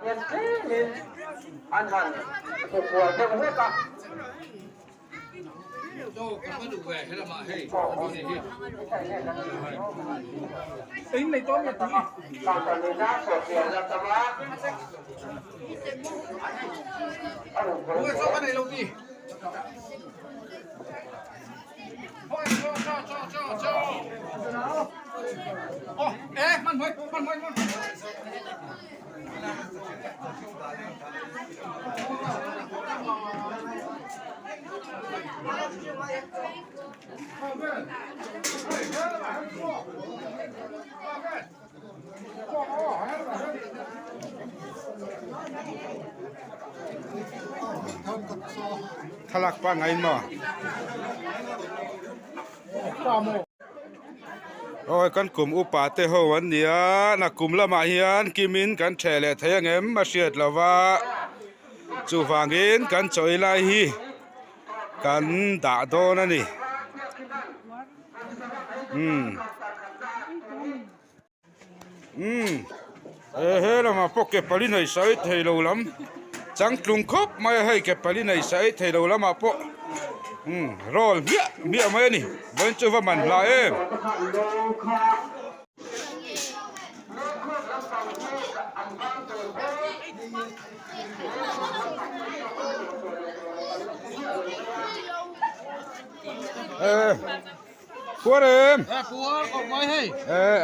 hian tlemin an han kukual deuh hlek a. Thlalak pangngai maw? Awi kan kum upa te ho an ni a nakum lamah hian kimin kan theh leh thei angem a hriat lo va chuvangin kan chawi lai hi kan dah dawn a ni umm umm he he lamah pawh ke pali nei sawi thei lo lam changtlung khawp mai a hei ke pali nei sawi thei lo lamah pawh umm roll hmiah hmiah mai a ni vawiin chu va man hla em. Puar em? Puar khawp mai hei.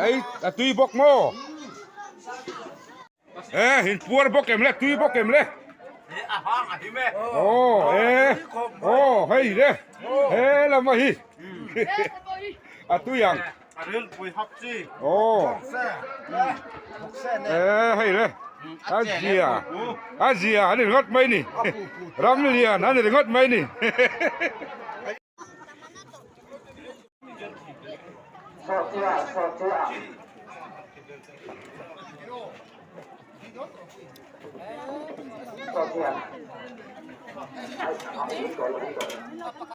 Ei a tui bawk maw? In puar bawk em le tui bawk em le? A hang a him e. Aw e aw hei le he lama hi a tui ang. A ril pui hap chi. Aw e hei le a zia a zia a ni ringawt mai ni ram lian a ni ringawt mai ni.